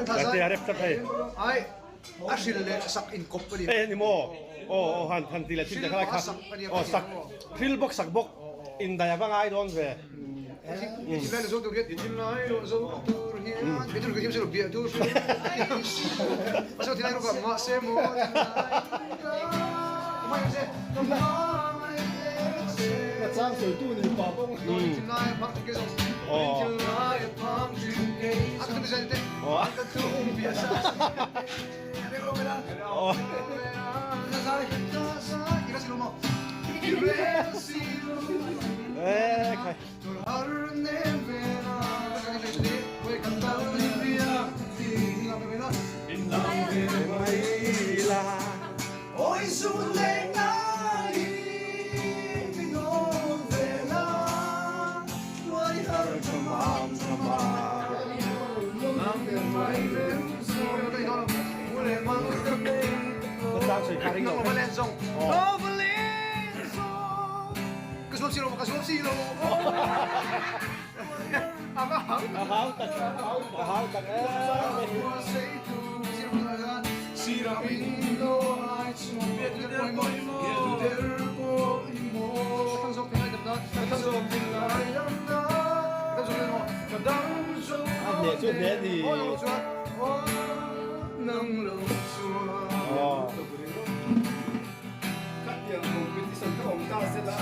Tate a rep tlat hei. A hril leh sak inkawp a ni. E ni maw? Aw aw han han ti leh thin te kha lai kha. Aw sak hril bawk sak bawk indai a va ngai dawn ve. Thinlai lo zo tur hian thinlai lo zo tur hian biatur ka thiam si lo biatur mahse thinlai rawk mahse maw Chang sawi tu ni pa bawk. Thinlai a phang thin ke zawng thinlai a phang thin ke a ka tum zan te ka tum bia sa A hneh chu hneh ni. Khatiang competition kha awm ta se la.